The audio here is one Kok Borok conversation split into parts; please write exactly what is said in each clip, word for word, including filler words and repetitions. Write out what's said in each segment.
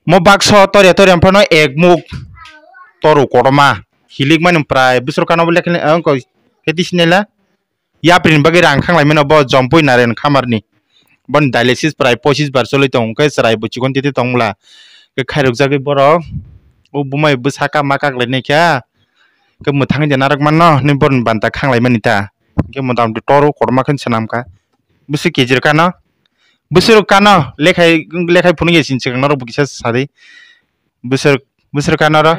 Mo bakso torya torya phano ek muk toru kotorma. Hilik mani prai bwswrwk kano bo lekha, ang koi khe tisi nela. Yapri ni bagwi rang khanglai mano bo Jompui Narayan Khamar ni. Boni dialysis prai pochis bar choli tong khe chwrai bo chikon tete tong bwla. Khe khairok jagwi borok o bumai bwsa kama kaklai nai kha. Khe mwthangwi de narwk manno ni borni banta khanglai mani ta. Khe motamti toru kotorma khe swnam kha. Bwswk kejir kano. Bwswrwk kano lekhai lekhai phunukya sini swkang norok bo kisa sadi. Bwswrwk bwswrwk kano ro.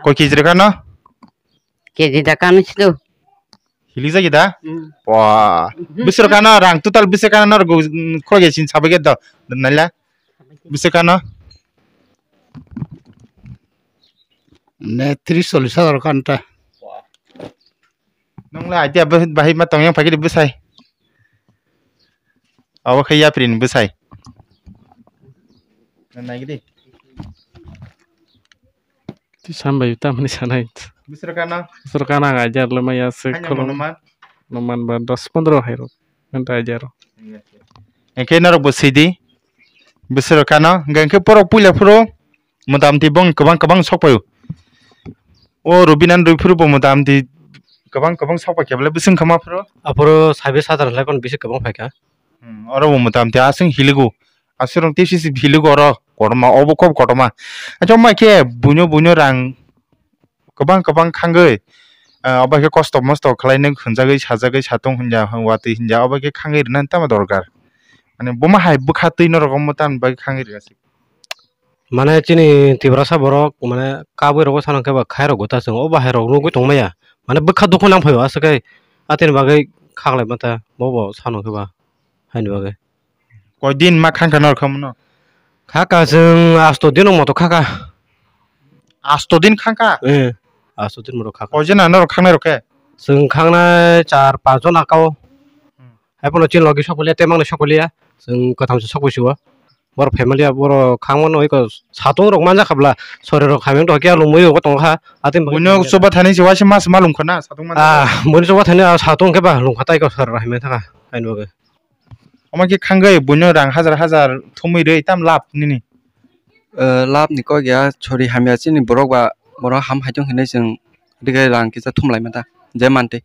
Koi kejir kano. Keji da kano sido. Hilik jagi da? Hmm. Wah. Bwswrwk kano rang total bwswrwk kano norok khulokya sini sabai khe do. Naila. Bwswrwk kano. Ne tris chollis hajar kanta. Nongla idea bahai ma tong yang phai khe bwsai. Abo khe yapri ni bwsai. Naigidi. Ti sambai tamni sanai. Bwswrwk kano. Bwswrwk kano ang idea le maya se Hanya kholo. Monuman. Monuman ba dos pondro hai rok. Anta idea ro. Engke norok bo sidi. Bwswrwk kano. Engke borok puila phuru. Motamti bong kwbang kwbang sok paio. O Rubinani rwi phuru bo motamti kwbang kwbang sok pai khe belai bwswng kha ma phuru. Aphuru sabis hajar lai kon bisi kwbang phai kha. Hmm, oro bo motamti aswng hiligo. Aswrwng tei sisi hiligo oro kotorma, obo kok kotorma. Achomma khe buino buino rang kwbang kwbang khangwi, ah, obo khe kosto mosto khlainwi hwnjagwi sajagwi satung hwnja watwi hwnja obo khe khangwi rwnani tamo dorkar. Ani buma hai bwkha twi norok omo tamni bagwi khangwi rwya se. Mane chini Tiprasa borok mane kabui rogo sanang khe ba khai rok gota chwng o bahai rok nugui tong maya mane bwkha dukhu nang phaio aswk khe atini bagwi khaklai mata bobo sanang khe ba haini bagwi. Koi din ma khang kha norok khamu no? Kha ka chwng asto din moto kha ka. Asto din khang kha? Eh, asto din moto kha ka. Koi jona norok khangnai rok khe? Chwng khangnai char panch jona kao. Hmm. Hai phano chini logi sok phalia tei mangni sok phalia. Chwng kwtham se sok phaisio. Borok family ya borok khangmano iko satung rok manja khabla sori rok hamya tongkhe lungmui rok tongkha atini bagwi. Buino chuba thani se waisa mas ma lungkha na satung manja. Ah, buino chuba thani ah, satung khe ba lungkha tai ko sori rok hamya thaka aini bagwi. Omo khe khangwi buino rang hajar hajar thumui rwi tam lab nini. Eh, lab ni kok ya sori hamya chini borok ba borok ham haitung hinwi chwng rang kisa thumlai mata je mantwi.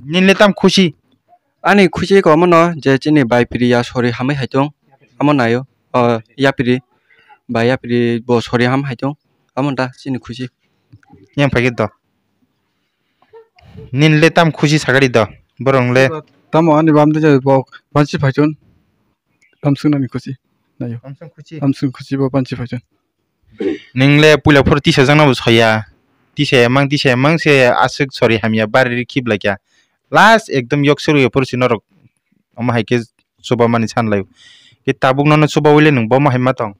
Nini le tam khusi? Ani khusi komono je chini bai piri ya sori hamwi haitung amo naio. O yapiri bai yapiri bo sori ham haitung amo da chini khusi. Yang phai khe do. Nini le tam khusi sagari do. Borong le. Tamo ani bam de bo bansi phaichun. Tamsung nani khusi. Nayo. Tamsung khusi. Tamsung khusi bo bansi phaichun. Nini le puila phuru tisa jang no bo soya. Tisa emang tisa emang se aswk sori hamya bari ri khibla kya. Last ekdom yok suru yo phuru si norok. Omo hai khe chuba mani san lai. Khe tabuk nono chuba wile nwng bo ma hai ma tong?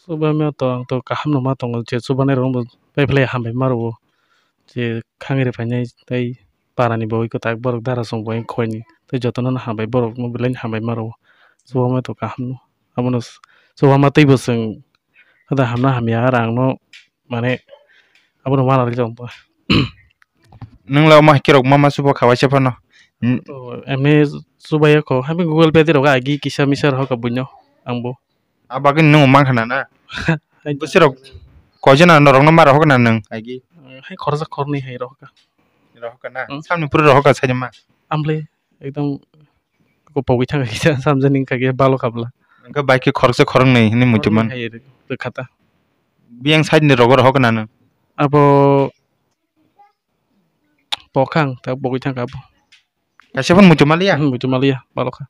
Chuba ma tong, ang to kaham no ma tongo, je chuba nai rok bo pai phlai hambai ma rwo. Je khangri phainai tei para ni bo iko tak borok dara song bo khoi ni tei joto no hambai borok no belai ni hambai ma rwo. Chuba ma to kaham no. Abono s-, chuba ma tei bo chwng hada hamna hamya rang no mane abono wana ri tong. Nwng la ma kirok ma ma chuba kha waisa phano. Hmm. To emni chuba ya kho, habi Google Pay rok agi kisa misa rok ka buino ang bo. A bagwi nwng man khana na. Hai. Bwswk rok koi jana norok no ma rok na nwng agi. Hai khorsa khorni hai rok ka. Rok ka na. Hmm. Samni pura rok ka sai ma. Amle ekdom ko pogwi thang kisa samjani kha khe balo khabla. Hwnkhe bai khe khoroksa khoroknwi hinwi muitu man. Hai rw-, rwkha ta. Biyang side ni rogo rohok nano. Abo pokhang ta pogwi thang kha abo. Kaisa phano muitu maliya? Hmm, muitu maliya, balo kha.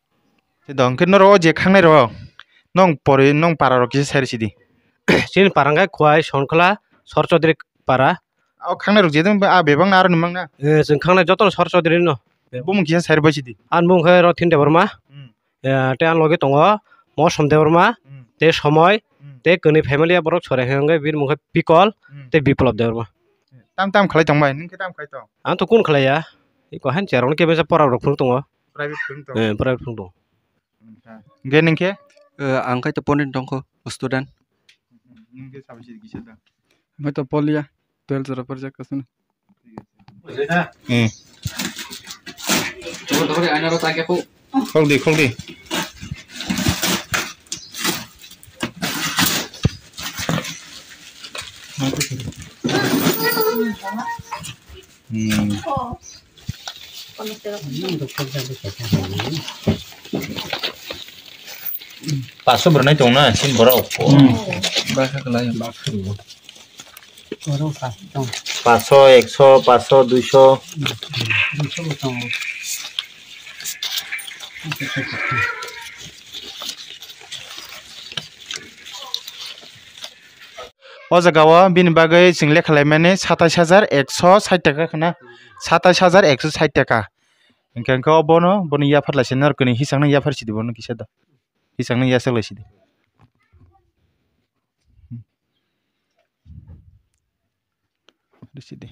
Te do hwnkhe norok o je khangnai rok nong pori nong para rok kisa sai rw sidi. Chini para hwnkhe Khwai, Sonkla, Sor Chaudhary para. O khangnai rok je dong a bebak na aro ni mang na. Eh, chwng khangnai joto no Sor Chaudhary no. Bumung kisa sai rw bai sidi. Ani bumung khe Rothin Debbarma. Hmm. Eh, tei ani logi tongo Mosom Debbarma, Hmm. tei Somoi, Hmm. tei kwnwi family ya borok sorai hwnkhe bini mung khe Pikol, Hmm. tei Biplop Debbarma. Tam tam khlai tong bai, nung khe tam khlai tong? Ang to kun khlai ya. Iko han cherong khe mesa pora rok phunuk tongo. Private phunuk tong? Eh, private phunuk tong. Hwnkhe nung khe? Eh, ang khai to pondit tong kho, student. Nung khe sabai si kisa da? Ang khai to polia, twelve jora porjak kasano. Hmm. Khok di, khok di. Hmm. Paso bwrwnai tong na, sin borok. Hmm. Baksa kwlai. Baksa rwo. Borok paso tong. Paso, ekso, paso, duiso. Duiso bo tongo. O jaga o bini bagwi chwng lekha laimani satais hajar ekso sait taka khna, satais hajar ekso sait taka. Hwnkhe, hwnkhe obono, bono yaphar laisani norok kwnwi hisakno yaphar sidi bono kisa da. Hisakno yasak lai sidi. Sidi.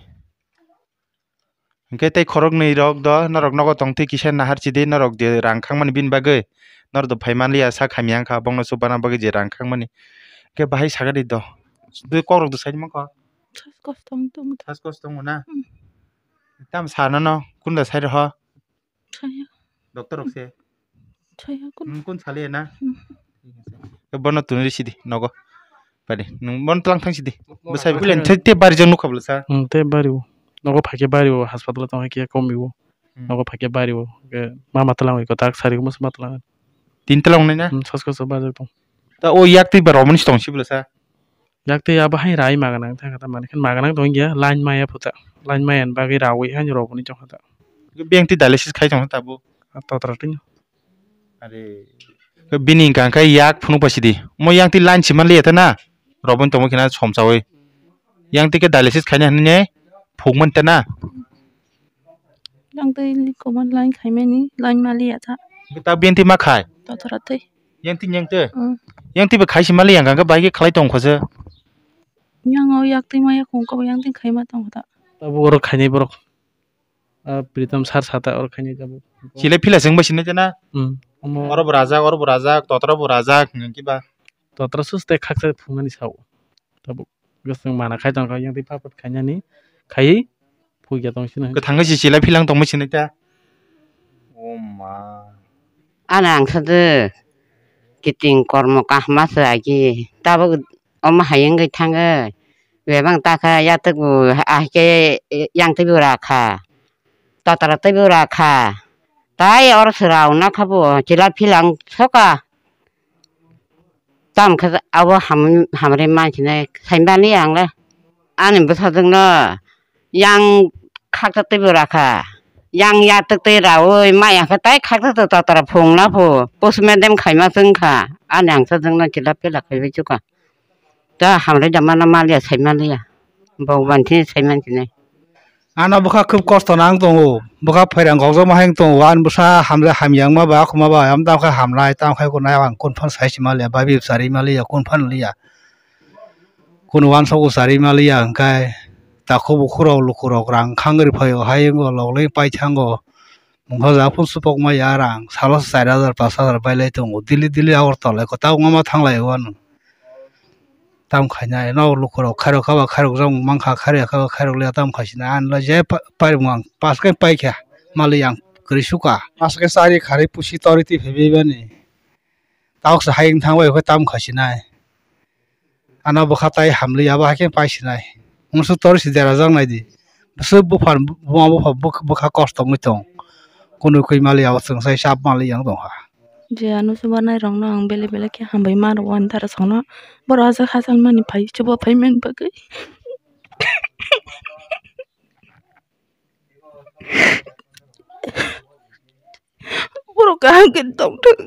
Hwnkhe tei khoroknwi rok do norok nogo tongtwi kisa nahar chidi, norok je rang khangmani bini bagwi norok do phai manliya sak hamya wngkha, bongno chubana bagwi je rang khangmani. Hwnkhe bahai sagadi do. Tei kokrok do saimang kha. Sas kosto wng tong. Sas kosto tongo na? Hmm. Tamo sa nono kunda sai rw ho? Saya. Doctor rok se? Saya kun. Hmm, kun saliya na? Hmm. Bono tuni sidi nogo. Padi, nung bono tlang thang sidi. Bwsai bwkha bulen thai te bari jang nukha bwlasa. Hmm, te bari o. Nogo phaikhe bari o, hospital tong khe komi o. Hmm. Nogo phaikhe bari o. Ke mama tlang ko tak sari ko mas matlang. Tin tlang nai na? Hmm, sas ko so bari tong. Ta o yak twi ba romani tong si bwlasa. Yak twi abo hai rai maganang thang kha ta mani khan maganang tong ya line maya phuta. Line maya bagwi rawi hai roboni tong kha ta. Beng twi dialysis khai tong kha ta bo. Totra twi. Are. Bini hwnkha khe yak phunuk bai sidi. Mo yang twi line sima liya ta na. Roboni tongmo khina somchawi. Yang twi khe dialysis khaina hinwi phuk man ta na. Yang twi comment line khaimani, line mali ya ta. Ta bini twi ma khai. Totora twi. Yang twi yang twi. Mm. Yang twi ba khai sima liya hwnkha khe bai khe khlai tong kho se. Yang o yak twi ma ya khung ko yang twi khaima tong kho ta. Abo oro khainai borok. Ah, Pritam sar sata or khainai tabuk. Chilai phila chwng bai sinai tena? Hmm. Omo. Oro bo rajak, oro bo rajak, totra bo rajak, hwnkhe ba? Totra sus tei khaksa phungnani sao. Tabuk. Gosong mana khai tongkha, yang twi papat khainani. Khai phugya tong sino. Kwthang si chilai philang tongma sinai ta? O ma. Ana ang sade kiting kormo kahma se agi. Tabuk omo hayung gwi thangwi. Bebang ta kha, yatuk bo ahike yang twi bo rakha. Totra twi bo rakha. Tai oro se rao na kha bo, chila philang soka. Tam khe abo ham-, hamri mansinai saimani ang le. Ani bwsajwk no yang khakta twi bo rakha. Yang yatuk twi rawi maya khe tai khakta twi totra phung na phu. Postmortem khaima chwng kha. Ani ang sajwk no chila phila khaiwi chukha. Ta hamle da mana maliya sai maliya. Bhagwan thini sai mansinai. Ano bwkha khub kosto nang tongo. Bwkha phairang gokjak ma hai tongo. Ani bwsa hamle hamya wngma ba, khuma ba, am tam khai hamnai, tam khai kunai, ang kun phan sai si maliya, babi bwsari maliya, kun phan liya. Kun wansa bwsari maliya, hwnkhe takhuk bukhuk rok luku rok rang khang ri phaio, hai wngo lok loi pai thango. Mungsa ja phun supok ma ya rang, salo se char hajar, pas hajar bai lai tongo. Dili, Dili, Agartala, ko tabuk ma thanglai o ano. Tam khainai, no lukurok khairok kha ba khairok jang mankha, khairok kha ba khairok le tam khaisinai. Ano je pa-, paimung ang pas khe paikha, mali ang kwrwi sukha. Pas khe chari kharwi pusi torwi twi phaibai bani. Tabuk se hai wng thang bai khe tam khaisinai. Ano bwkha tai hamli abo hai khe pai sinai. Musu tor si dera jak nai di. Musu buphan buma bupha bwkha kosto wngwi tong. Kunu kwi mali abo chwng sai sap mali yang tong kha. Je ano chubanai rok no ang belai belai khe hambai ma rwo ani dara song no. Borok ajak hachal mani phai chuba phai mani bagwi. Borok kaham khe tongthok.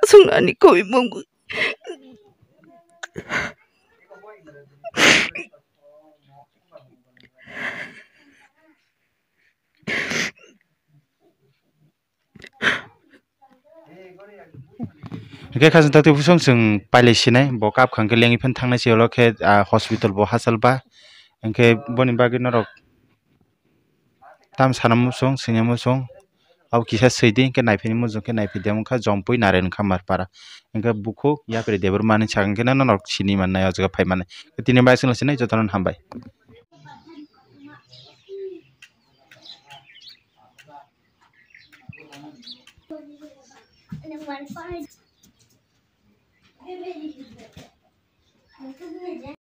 Chwng ani kubui mung. Hingke khasing tokti bosong chwng pailai sinai, bo kap khang khe lengwi phano thangnai se, olo khe, ah, hospital bo hachal ba. Hingke boni bagwi norok tam sana muchung, sini muchung, abo kisa swi di, hingke naiphini muchung khe naiphidi, amo wngkha Jompui Narayan Khamar para. Hingke bukhuk yapri Debbarma ni sakang khe norok sini mannai, o jaga phai mannai. Tini bai chwng sinai jotono hambai.